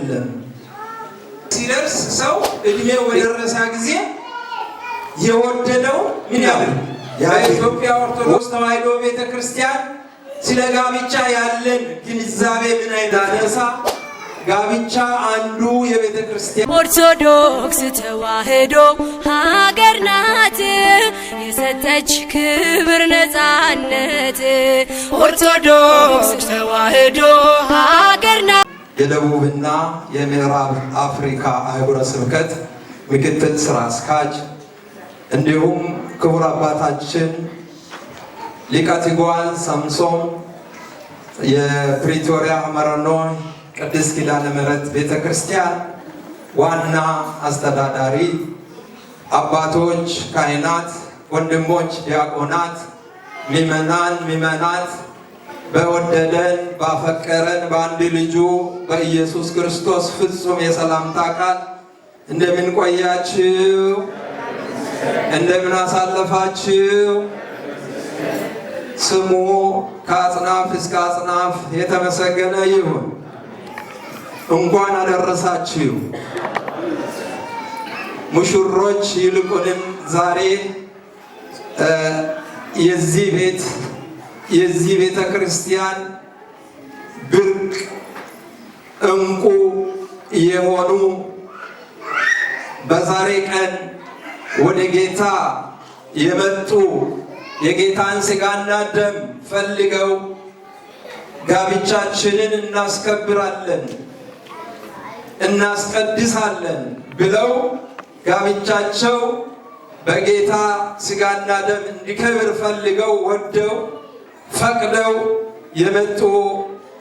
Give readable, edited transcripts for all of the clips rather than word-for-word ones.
አይደለም። ሲደርስ ሰው እድሜው በደረሰ ጊዜ የወደደው ምን ያድርግ? የኢትዮጵያ ኦርቶዶክስ ተዋሕዶ ቤተ ክርስቲያን ስለ ጋብቻ ያለን ግንዛቤ ምን አይነት ጋብቻ አንዱ የቤተ ክርስቲያን ኦርቶዶክስ ተዋሕዶ ሀገር ናት የሰጠች ክብር ነጻነት። ኦርቶዶክስ ተዋሕዶ ሀገር ናት። የደቡብና የምዕራብ አፍሪካ አህጉረ ስብከት ምክትል ስራ አስኪያጅ፣ እንዲሁም ክቡር አባታችን ሊቀ ትጉሃን ሳምሶን የፕሪቶሪያ መረኖ ቅድስት ኪዳነ ምሕረት ቤተ ክርስቲያን ዋና አስተዳዳሪ፣ አባቶች፣ ካህናት፣ ወንድሞች፣ ዲያቆናት፣ ምእመናን፣ ምእመናት፣ በወደደን ባፈቀረን በአንድ ልጁ በኢየሱስ ክርስቶስ ፍጹም የሰላምታ ቃል እንደምን ቆያችሁ? እንደምን አሳለፋችሁ? ስሙ ከአጽናፍ እስከ አጽናፍ የተመሰገነ ይሁን። እንኳን አደረሳችሁ። ሙሽሮች፣ ይልቁንም ዛሬ የዚህ ቤት የዚህ ቤተ ክርስቲያን ብርቅ እንቁ የሆኑ በዛሬ ቀን ወደ ጌታ የመጡ የጌታን ሥጋና ደም ፈልገው ጋብቻችንን እናስከብራለን፣ እናስቀድሳለን ብለው ጋብቻቸው በጌታ ሥጋና ደም እንዲከብር ፈልገው ወደው ፈቅደው የመጡ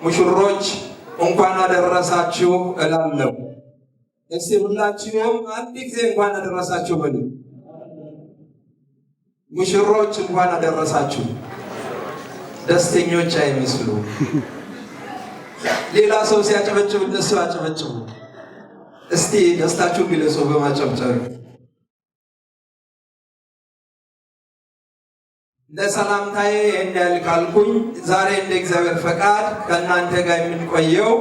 ሙሽሮች እንኳን አደረሳችሁ እላለሁ። እስቲ ሁላችሁም አንድ ጊዜ እንኳን አደረሳችሁ በሉ። ሙሽሮች እንኳን አደረሳችሁ። ደስተኞች አይመስሉ። ሌላ ሰው ሲያጨበጭብ እነሱ አጨበጭቡ። እስቲ ደስታችሁ ግለጹ በማጨብጨብ። ለሰላምታዬ ይህን ያህል ካልኩኝ፣ ዛሬ እንደ እግዚአብሔር ፈቃድ ከእናንተ ጋር የምንቆየው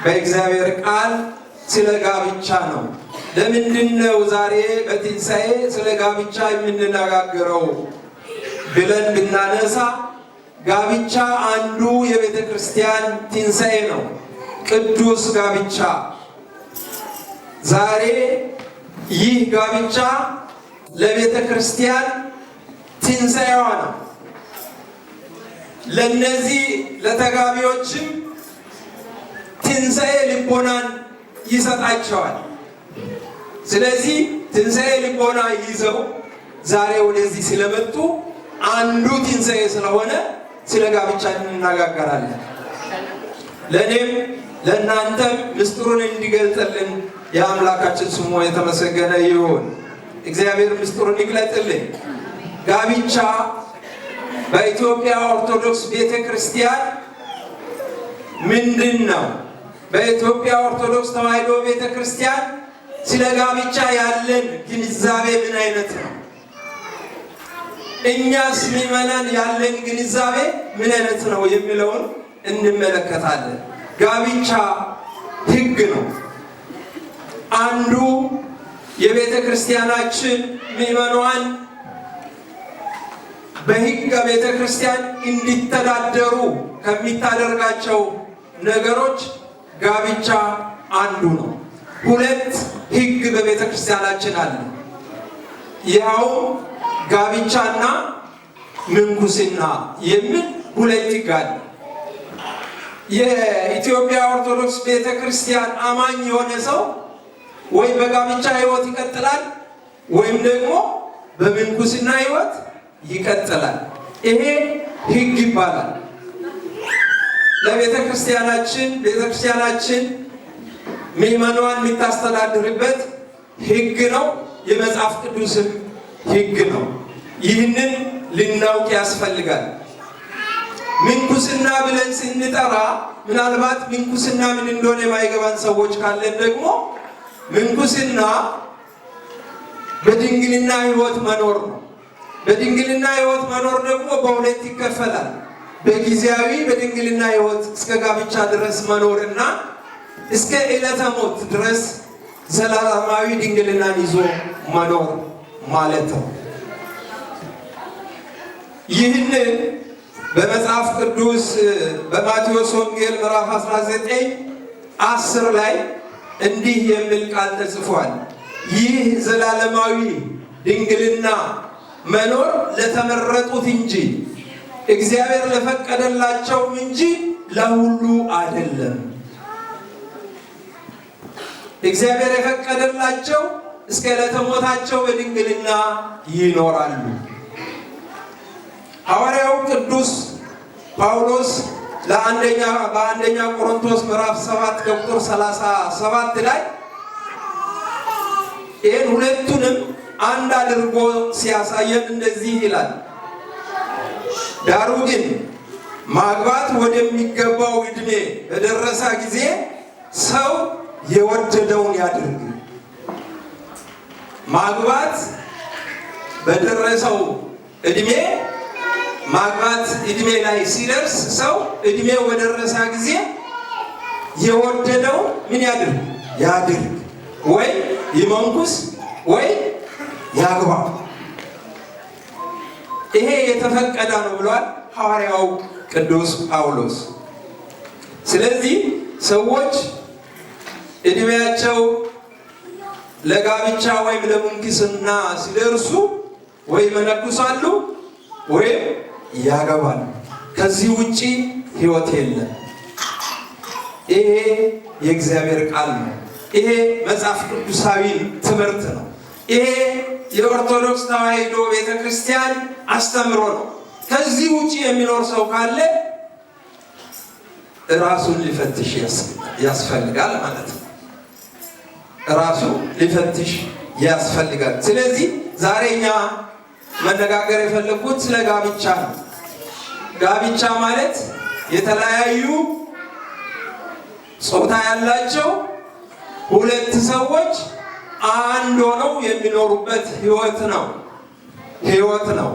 በእግዚአብሔር ቃል ስለ ጋብቻ ነው። ለምንድን ነው ዛሬ በትንሣኤ ስለ ጋብቻ የምንነጋገረው ብለን ብናነሳ፣ ጋብቻ አንዱ የቤተ ክርስቲያን ትንሣኤ ነው። ቅዱስ ጋብቻ፣ ዛሬ ይህ ጋብቻ ለቤተ ክርስቲያን ትንሣኤዋ ነው። ለነዚህ ለተጋቢዎችም ትንሣኤ ልቦናን ይሰጣቸዋል። ስለዚህ ትንሣኤ ልቦና ይዘው ዛሬ ወደዚህ ስለመጡ አንዱ ትንሣኤ ስለሆነ ስለ ጋብቻ እንነጋገራለን። ለእኔም ለእናንተም ምስጢሩን እንዲገልጥልን የአምላካችን ስሙ የተመሰገነ ይሁን። እግዚአብሔር ምስጢሩን ይግለጥልን። ጋብቻ በኢትዮጵያ ኦርቶዶክስ ቤተ ክርስቲያን ምንድን ነው? በኢትዮጵያ ኦርቶዶክስ ተዋሕዶ ቤተ ክርስቲያን ስለ ጋብቻ ያለን ግንዛቤ ምን አይነት ነው? እኛስ ምዕመናን ያለን ግንዛቤ ምን አይነት ነው የሚለውን እንመለከታለን። ጋብቻ ሕግ ነው። አንዱ የቤተ ክርስቲያናችን ምዕመኗን በሕገ ቤተ ክርስቲያን እንዲተዳደሩ ከሚታደርጋቸው ነገሮች ጋብቻ አንዱ ነው። ሁለት ሕግ በቤተ ክርስቲያናችን አለ። ይኸውም ጋብቻና ምንኩስና የሚል ሁለት ሕግ አለ። የኢትዮጵያ ኦርቶዶክስ ቤተ ክርስቲያን አማኝ የሆነ ሰው ወይም በጋብቻ ሕይወት ይቀጥላል ወይም ደግሞ በምንኩስና ሕይወት ይቀጥላል። ይሄ ሕግ ይባላል። ለቤተ ክርስቲያናችን ቤተ ክርስቲያናችን ምዕመኗን የምታስተዳድርበት ሕግ ነው። የመጽሐፍ ቅዱስም ሕግ ነው። ይህንን ልናውቅ ያስፈልጋል። ምንኩስና ብለን ስንጠራ ምናልባት ምንኩስና ምን እንደሆነ የማይገባን ሰዎች ካለን ደግሞ ምንኩስና በድንግልና ሕይወት መኖር ነው። በድንግልና ሕይወት መኖር ደግሞ በሁለት ይከፈላል። በጊዜያዊ በድንግልና ሕይወት እስከ ጋብቻ ድረስ መኖርና እስከ ዕለተ ሞት ድረስ ዘላለማዊ ድንግልናን ይዞ መኖር ማለት ነው። ይህንን በመጽሐፍ ቅዱስ በማቴዎስ ወንጌል ምዕራፍ 19:10 ላይ እንዲህ የሚል ቃል ተጽፏል። ይህ ዘላለማዊ ድንግልና መኖር ለተመረጡት እንጂ እግዚአብሔር ለፈቀደላቸው እንጂ ለሁሉ አይደለም። እግዚአብሔር የፈቀደላቸው እስከ ዕለተ ሞታቸው በድንግልና ይኖራሉ። ሐዋርያው ቅዱስ ጳውሎስ በአንደኛ ቆሮንቶስ ምዕራፍ 7 ከቁጥር 37 ላይ ይህን ሁለቱንም አንድ አድርጎ ሲያሳየን እንደዚህ ይላል። ዳሩ ግን ማግባት ወደሚገባው ዕድሜ በደረሰ ጊዜ ሰው የወደደውን ያድርግ። ማግባት በደረሰው ዕድሜ ማግባት ዕድሜ ላይ ሲደርስ ሰው ዕድሜው በደረሰ ጊዜ የወደደው ምን ያድርግ? ያድርግ። ወይ ይመንኩስ ወይ ያግባ። ይሄ የተፈቀደ ነው ብሏል ሐዋርያው ቅዱስ ጳውሎስ። ስለዚህ ሰዎች ዕድሜያቸው ለጋብቻ ወይም ለምንኩስና ሲደርሱ ወይ ይመነኩሳሉ ወይም ያገባሉ። ከዚህ ውጪ ሕይወት የለም። ይሄ የእግዚአብሔር ቃል ነው። ይሄ መጽሐፍ ቅዱሳዊ ትምህርት ነው። ይሄ የኦርቶዶክስ ተዋሕዶ ቤተክርስቲያን አስተምሮ ነው። ከዚህ ውጪ የሚኖር ሰው ካለ ራሱን ሊፈትሽ ያስፈልጋል ማለት ነው። ራሱ ሊፈትሽ ያስፈልጋል። ስለዚህ ዛሬ እኛ መነጋገር የፈለግኩት ስለ ጋብቻ ነው። ጋብቻ ማለት የተለያዩ ጾታ ያላቸው ሁለት ሰዎች አንድ ሆነው የሚኖሩበት ሕይወት ነው ሕይወት ነው።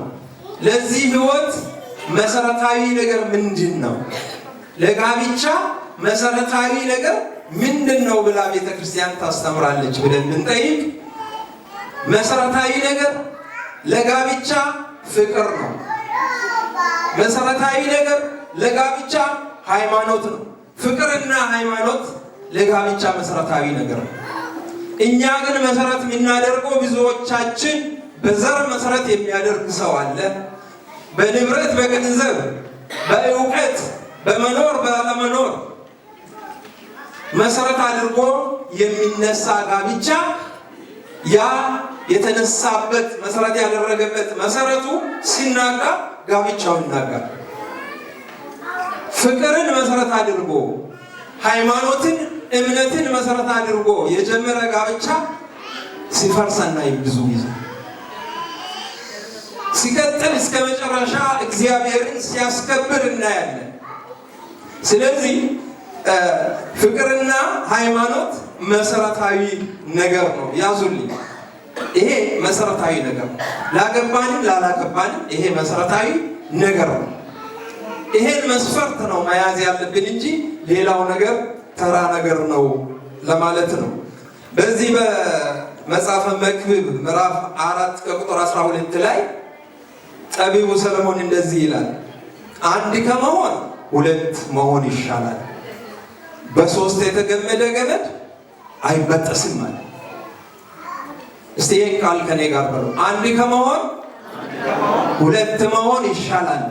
ለዚህ ሕይወት መሰረታዊ ነገር ምንድን ነው? ለጋብቻ መሰረታዊ ነገር ምንድን ነው ብላ ቤተክርስቲያን ታስተምራለች ብለን ብንጠይቅ መሰረታዊ ነገር ለጋብቻ ፍቅር ነው። መሰረታዊ ነገር ለጋብቻ ሃይማኖት ነው። ፍቅርና ሃይማኖት ለጋብቻ መሰረታዊ ነገር ነው። እኛ ግን መሰረት የምናደርገው ብዙዎቻችን በዘር መሰረት የሚያደርግ ሰው አለ። በንብረት፣ በገንዘብ፣ በእውቀት፣ በመኖር ባለመኖር መሰረት አድርጎ የሚነሳ ጋብቻ ያ የተነሳበት መሰረት ያደረገበት መሰረቱ ሲናጋ ጋብቻው ይናጋል። ፍቅርን መሰረት አድርጎ ሃይማኖትን፣ እምነትን መሰረት አድርጎ የጀመረ ጋብቻ ሲፈርስ አናይም ብዙ ጊዜ። ሲቀጥል እስከ መጨረሻ እግዚአብሔርን ሲያስከብር እናያለን። ስለዚህ ፍቅርና ሃይማኖት መሰረታዊ ነገር ነው። ያዙልኝ፣ ይሄ መሰረታዊ ነገር ነው። ላገባንም ላላገባንም ይሄ መሰረታዊ ነገር ነው። ይሄን መስፈርት ነው መያዝ ያለብን እንጂ ሌላው ነገር ተራ ነገር ነው ለማለት ነው። በዚህ በመጽሐፈ መክብብ ምዕራፍ 4 ከቁጥር 12 ላይ ጠቢቡ ሰለሞን እንደዚህ ይላል፣ አንድ ከመሆን ሁለት መሆን ይሻላል፣ በሶስት የተገመደ ገመድ አይበጠስም ማለት። እስቲ ይህን ቃል ከኔ ጋር በሉ። አንድ ከመሆን ሁለት መሆን ይሻላል፣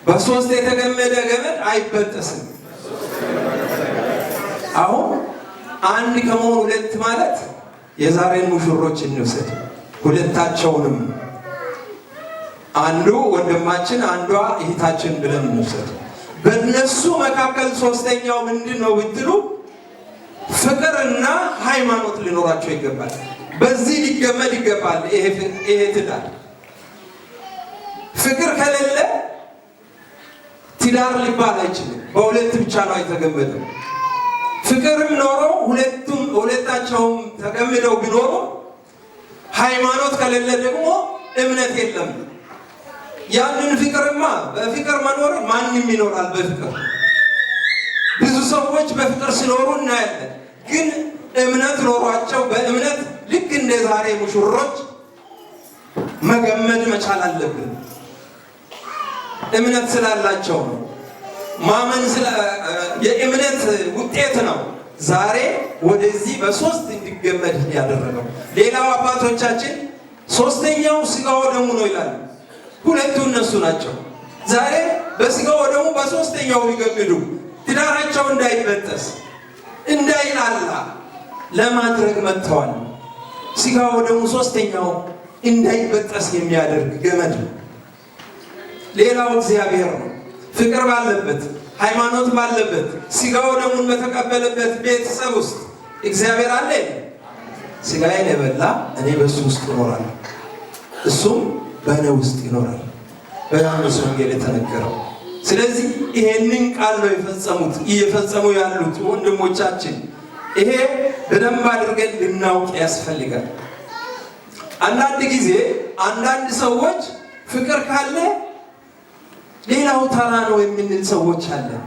በሶስት የተገመደ ገመድ አይበጠስም። አሁን አንድ ከመሆን ሁለት ማለት የዛሬን ሙሽሮች እንውሰድ፣ ሁለታቸውንም አንዱ ወንድማችን አንዷ እህታችን ብለን እንውሰድ። በእነሱ መካከል ሶስተኛው ምንድን ነው ብትሉ ፍቅርና ሃይማኖት ሊኖራቸው ይገባል። በዚህ ሊገመድ ይገባል ይሄ ትዳር። ፍቅር ከሌለ ትዳር ሊባል አይችልም። በሁለት ብቻ ነው የተገመደው። ፍቅርም ኖሮ ሁለታቸውም ተገምደው ቢኖሩ ሃይማኖት ከሌለ ደግሞ እምነት የለም። ያንን ፍቅርማ በፍቅር መኖር ማንም ይኖራል። በፍቅር ብዙ ሰዎች በፍቅር ሲኖሩ እናያለን። ግን እምነት ኖሯቸው በእምነት ልክ እንደ ዛሬ ሙሽሮች መገመድ መቻል አለብን። እምነት ስላላቸው ነው። ማመን የእምነት ውጤት ነው። ዛሬ ወደዚህ በሶስት እንዲገመድ ያደረገው። ሌላው አባቶቻችን ሶስተኛው ስጋው ደሙ ነው ይላሉ። ሁለቱ እነሱ ናቸው። ዛሬ በስጋው ደሙ በሶስተኛው ሊገምዱ ትዳራቸው እንዳይበጠስ እንዳይላላ ለማድረግ መጥተዋል። ስጋው ደሙ ሶስተኛው እንዳይበጠስ የሚያደርግ ገመድ ነው። ሌላው እግዚአብሔር ነው። ፍቅር ባለበት፣ ሃይማኖት ባለበት፣ ስጋው ደሙን በተቀበለበት ቤተሰብ ውስጥ እግዚአብሔር አለ። ስጋዬን የበላ እኔ በእሱ ውስጥ እኖራለሁ፣ እሱም በእኔ ውስጥ ይኖራል፣ በዮሐንስ ወንጌል የተነገረው። ስለዚህ ይሄንን ቃል ነው የፈጸሙት እየፈጸሙ ያሉት ወንድሞቻችን። ይሄ በደንብ አድርገን ልናውቅ ያስፈልጋል። አንዳንድ ጊዜ አንዳንድ ሰዎች ፍቅር ካለ ሌላው ተራ ነው የምንል ሰዎች አለን።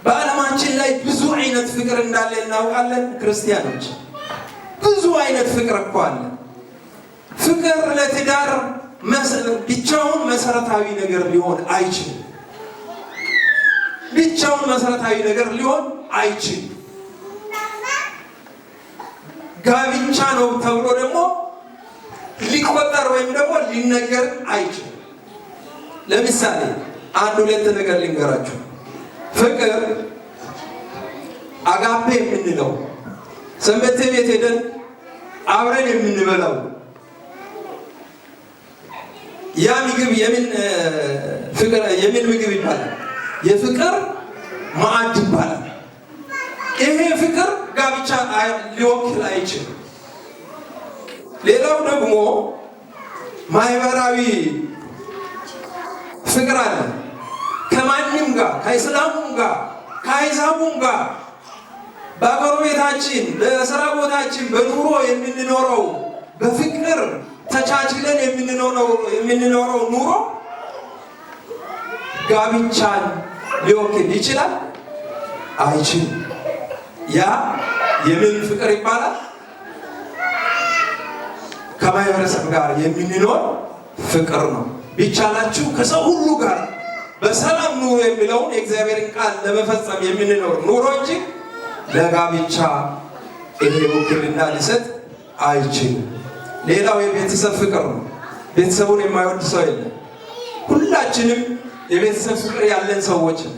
በዓለማችን ላይ ብዙ አይነት ፍቅር እንዳለ እናውቃለን። ክርስቲያኖች ብዙ አይነት ፍቅር እኮ አለ። ፍቅር ለትዳር ብቻውን መሰረታዊ ነገር ሊሆን አይችልም። ብቻውን መሰረታዊ ነገር ሊሆን አይችልም። ጋብቻ ነው ተብሎ ደግሞ ሊቆጠር ወይም ደግሞ ሊነገር አይችልም። ለምሳሌ አንድ ሁለት ነገር ልንገራችሁ። ፍቅር አጋፔ የምንለው ሰንበቴ ቤት ሄደን አብረን የምንበላው ያ ምግብ የምን ፍቅር የምን ምግብ ይባላል? የፍቅር ማዕድ ይባላል። ይሄ ፍቅር ጋብቻ ሊወክል አይችልም። ሌላው ደግሞ ማህበራዊ ፍቅር አለ። ከማንም ጋር ከእስላሙም ጋር ከአሕዛቡም ጋር በጎረቤታችን፣ በስራ ቦታችን፣ በኑሮ የምንኖረው በፍቅር ተቻችለን የምንኖረው ኑሮ ጋብቻን ሊወክል ይችላል? አይችልም። ያ የምን ፍቅር ይባላል? ከማህበረሰብ ጋር የምንኖር ፍቅር ነው። ቢቻላችሁ ከሰው ሁሉ ጋር በሰላም ኑሮ የሚለውን የእግዚአብሔርን ቃል ለመፈጸም የምንኖር ኑሮ እንጂ ለጋብቻ ይሄ ውክልና ሊሰጥ አይችልም። ሌላው የቤተሰብ ፍቅር ነው። ቤተሰቡን የማይወድ ሰው የለም። ሁላችንም የቤተሰብ ፍቅር ያለን ሰዎች ነን።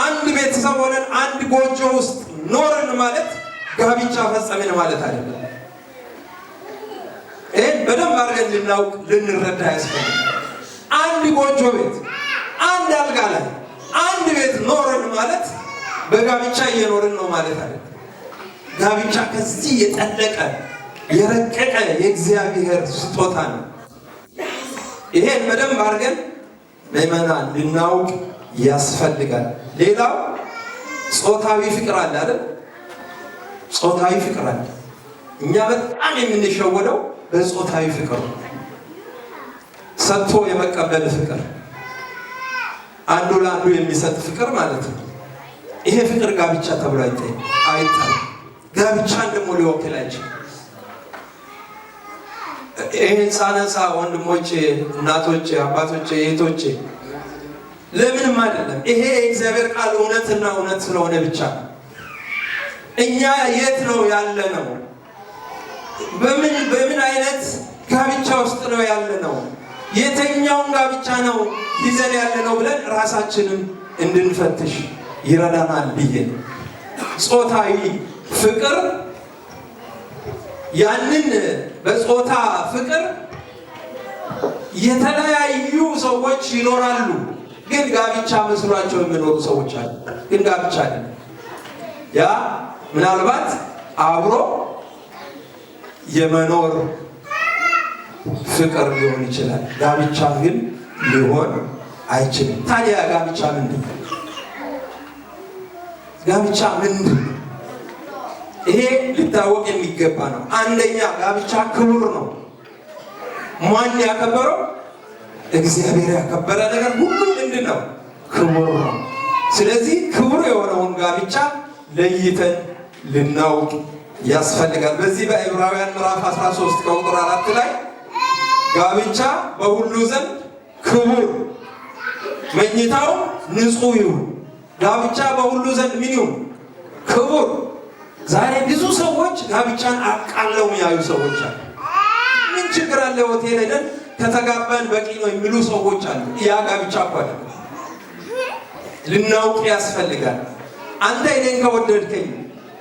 አንድ ቤተሰብ ሆነን አንድ ጎጆ ውስጥ ኖርን ማለት ጋብቻ ፈጸምን ማለት አይደለም። ይሄን በደንብ አድርገን ልናውቅ ልንረዳ ያስፈልጋል። አንድ ጎጆ ቤት፣ አንድ አልጋ ላይ አንድ ቤት ኖርን ማለት በጋብቻ እየኖርን ነው ማለት አይደለም። ጋብቻ ከዚህ የጠለቀ የረቀቀ የእግዚአብሔር ስጦታ ነው። ይሄን በደንብ አድርገን ምዕመናን ልናውቅ ያስፈልጋል። ሌላው ጾታዊ ፍቅር አለ አይደል? ጾታዊ ፍቅር አለ። እኛ በጣም የምንሸወደው በጾታዊ ፍቅር ነው። ሰጥቶ የመቀበል ፍቅር፣ አንዱ ለአንዱ የሚሰጥ ፍቅር ማለት ነው። ይሄ ፍቅር ጋብቻ ተብሎ አይጠራም። ጋብቻን ደግሞ ሊወክል አይችልም። ይሄን ሳነሳ ወንድሞቼ፣ እናቶቼ፣ አባቶቼ፣ እህቶቼ ለምንም አይደለም። ይሄ የእግዚአብሔር ቃል እውነትና እውነት ስለሆነ ብቻ ነው። እኛ የት ነው ያለነው? በምን አይነት ጋብቻ ውስጥ ነው ያለነው? የትኛውን ጋብቻ ነው ይዘን ያለነው ብለን ራሳችንን እንድንፈትሽ ይረዳናል ብዬ ነው። ጾታዊ ፍቅር ያንን በጾታ ፍቅር የተለያዩ ሰዎች ይኖራሉ። ግን ጋብቻ መስሏቸው የሚኖሩ ሰዎች አሉ። ግን ጋብቻ አይደለም። ያ ምናልባት አብሮ የመኖር ፍቅር ሊሆን ይችላል። ጋብቻ ግን ሊሆን አይችልም። ታዲያ ጋብቻ ምንድን ነው? ጋብቻ ምንድን ነው? ይሄ ሊታወቅ የሚገባ ነው። አንደኛ ጋብቻ ክቡር ነው። ማን ያከበረው? እግዚአብሔር ያከበረ ነገር ሁሉ ምንድን ነው? ክቡር ነው። ስለዚህ ክቡር የሆነውን ጋብቻ ለይተን ልናውቅ ያስፈልጋል። በዚህ በዕብራውያን ምዕራፍ 13 ከቁጥር 4 ላይ ጋብቻ በሁሉ ዘንድ ክቡር፣ መኝታው ንጹሕ ይሁን። ጋብቻ በሁሉ ዘንድ ምን ይሁን? ክቡር። ዛሬ ብዙ ሰዎች ጋብቻን አቃለው የሚያዩ ሰዎች አሉ። ምን ችግር አለ ሆቴል ሄደን ከተጋባን በቂ ነው የሚሉ ሰዎች አሉ። ያ ጋብቻ እኮ አይደለም። ልናውቅ ያስፈልጋል። አንተ እኔን ከወደድከኝ፣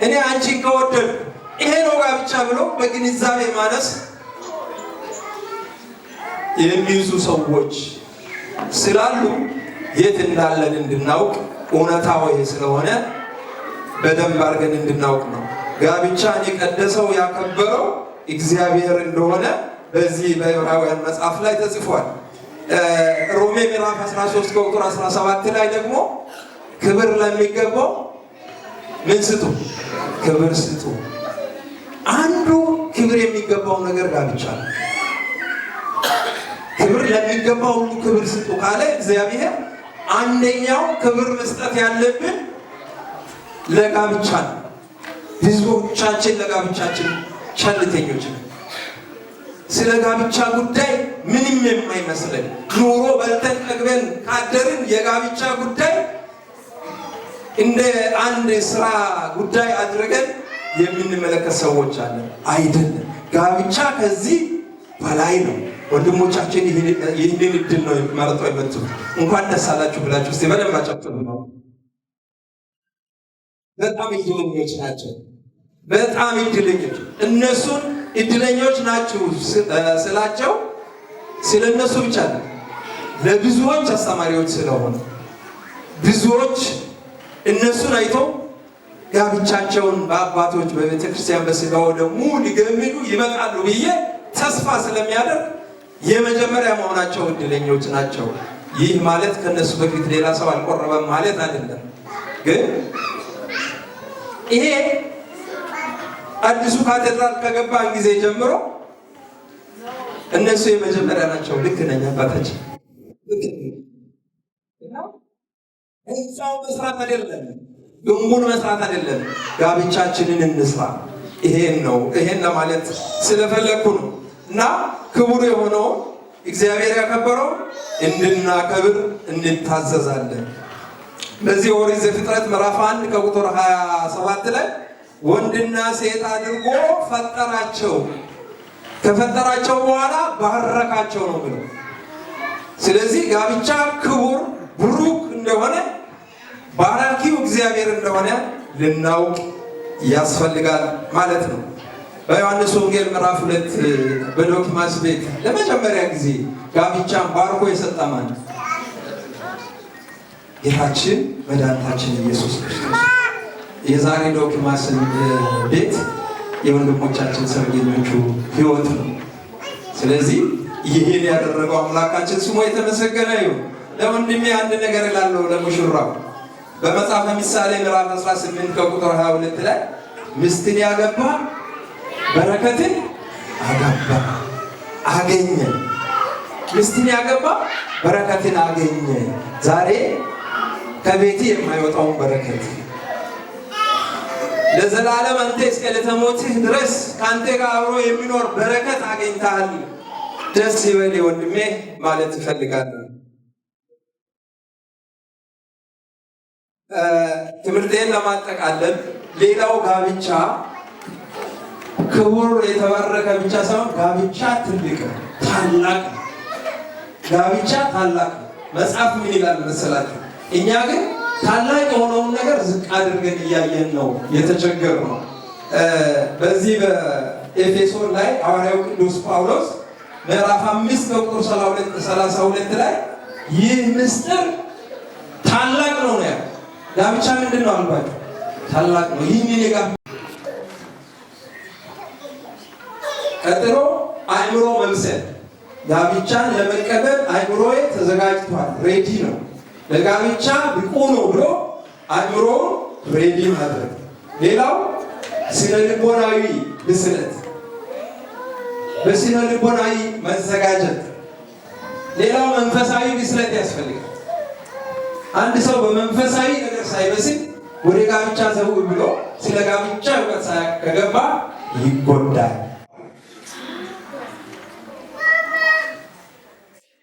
እኔ አንቺን ከወደድኩ ይሄ ነው ጋብቻ ብሎ በግንዛቤ ማነስ የሚይዙ ሰዎች ስላሉ የት እንዳለን እንድናውቅ እውነታው ይሄ ስለሆነ በደንብ አድርገን እንድናውቅ ነው። ጋብቻን የቀደሰው ያከበረው እግዚአብሔር እንደሆነ በዚህ በዕብራውያን መጽሐፍ ላይ ተጽፏል። ሮሜ ምዕራፍ 13 ከቁጥር 17 ላይ ደግሞ ክብር ለሚገባው ምን ስጡ? ክብር ስጡ። አንዱ ክብር የሚገባው ነገር ጋብቻ ነው። ክብር ለሚገባው ሁሉ ክብር ስጡ ካለ እግዚአብሔር አንደኛው ክብር መስጠት ያለብን ለጋብቻ ነው። ብዙዎቻችን ለጋብቻችን ቸልተኞች ነን። ስለ ጋብቻ ጉዳይ ምንም የማይመስለን ኑሮ በልተን ጠግበን ካደርን የጋብቻ ጉዳይ እንደ አንድ ስራ ጉዳይ አድርገን የምንመለከት ሰዎች አለን። አይደለም። ጋብቻ ከዚህ በላይ ነው። ወንድሞቻችን ይህንን እድል ነው መርጠው የመጡት። እንኳን ደስ አላችሁ ብላችሁ እስቲ በደንብ አጨብጭቡ። በጣም እድለኞች ናቸው። በጣም እድለኞች። እነሱን እድለኞች ናችሁ ስላቸው ስለ እነሱ ብቻ ነው፣ ለብዙዎች አስተማሪዎች ስለሆነ ብዙዎች እነሱን አይቶ ጋብቻቸውን በአባቶች በቤተ ክርስቲያን በስጋው ደሙ ሊገምዱ ይመጣሉ ብዬ ተስፋ ስለሚያደርግ የመጀመሪያ መሆናቸው እድለኞች ናቸው። ይህ ማለት ከነሱ በፊት ሌላ ሰው አልቆረበም ማለት አይደለም። ግን ይሄ አዲሱ ካቴድራል ከገባን ጊዜ ጀምሮ እነሱ የመጀመሪያ ናቸው። ልክ ነኝ አባታችን። ህንፃው መስራት አይደለም፣ ግንቡን መስራት አይደለም፣ ጋብቻችንን እንስራ። ይሄን ነው ይሄን ለማለት ስለፈለግኩ ነው። እና ክቡር የሆነው እግዚአብሔር ያከበረው እንድናከብር እንታዘዛለን። በዚህ ኦሪት ዘፍጥረት ምዕራፍ 1 ከቁጥር 27 ላይ ወንድና ሴት አድርጎ ፈጠራቸው፣ ከፈጠራቸው በኋላ ባረካቸው ነው ብለው። ስለዚህ ጋብቻ ክቡር ብሩክ እንደሆነ ባራኪው እግዚአብሔር እንደሆነ ልናውቅ ያስፈልጋል ማለት ነው። በዮሐንስ ወንጌል ምዕራፍ 2 በዶኪማስ ቤት ለመጀመሪያ ጊዜ ጋብቻን ባርኮ የሰጠ ማን? ጌታችን መድኃኒታችን ኢየሱስ ክርስቶስ። የዛሬ ዶኪማስን ቤት የወንድሞቻችን ሰርገኞቹ ሕይወት ነው። ስለዚህ ይህን ያደረገው አምላካችን ስሙ የተመሰገነ ይሁን። ለወንድሜ አንድ ነገር እላለሁ፣ ለሙሽራው በመጽሐፈ ምሳሌ ምዕራፍ 18 ከቁጥር 22 ላይ ሚስትን ያገባ በረከትን አገባ አገኘ። ሚስትን ያገባ በረከትን አገኘ። ዛሬ ከቤት የማይወጣውን በረከት ለዘላለም አንተ እስከ ዕለተ ሞትህ ድረስ ከአንተ ጋር አብሮ የሚኖር በረከት አግኝተሃል። ደስ ይበል ወንድሜ ማለት እፈልጋለሁ። ትምህርቴን ለማጠቃለል ሌላው ጋብቻ ክቡር የተባረከ ብቻ ሳይሆን ጋብቻ ትልቅ ነው፣ ታላቅ ነው። ጋብቻ ታላቅ ነው። መጽሐፍ ምን ይላል መሰላችሁ? እኛ ግን ታላቅ የሆነውን ነገር ዝቅ አድርገን እያየን ነው የተቸገርነው። በዚህ በኤፌሶን ላይ ሐዋርያው ቅዱስ ጳውሎስ ምዕራፍ 5 ከቁጥር 32 ላይ ይህ ምስጢር ታላቅ ነው ነው ያለው። ጋብቻ ምንድን ነው አልኳቸው? ታላቅ ነው። ይህንን ቀጥሎ አእምሮ መብሰል፣ ጋብቻን ለመቀበል አእምሮዬ ተዘጋጅቷል፣ ready ነው፣ ለጋብቻ ብቁ ነው ብሎ አእምሮውን ready ማድረግ። ሌላው ስነ ልቦናዊ ብስለት፣ በስነ ልቦናዊ መዘጋጀት። ሌላው መንፈሳዊ ብስለት ያስፈልጋል። አንድ ሰው በመንፈሳዊ ነገር ሳይበስል ወደ ጋብቻ ዘው ብሎ ስለ ጋብቻ እውቀት ሳያውቅ ከገባ ይጎዳል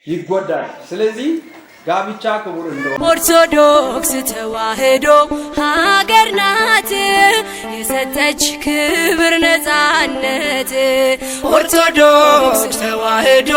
ይጎዳል። ስለዚህ ጋብቻ ክቡር እንደሆነ ኦርቶዶክስ ተዋሕዶ ሀገር ናት የሰጠች ክብር ነፃነት። ኦርቶዶክስ ተዋሕዶ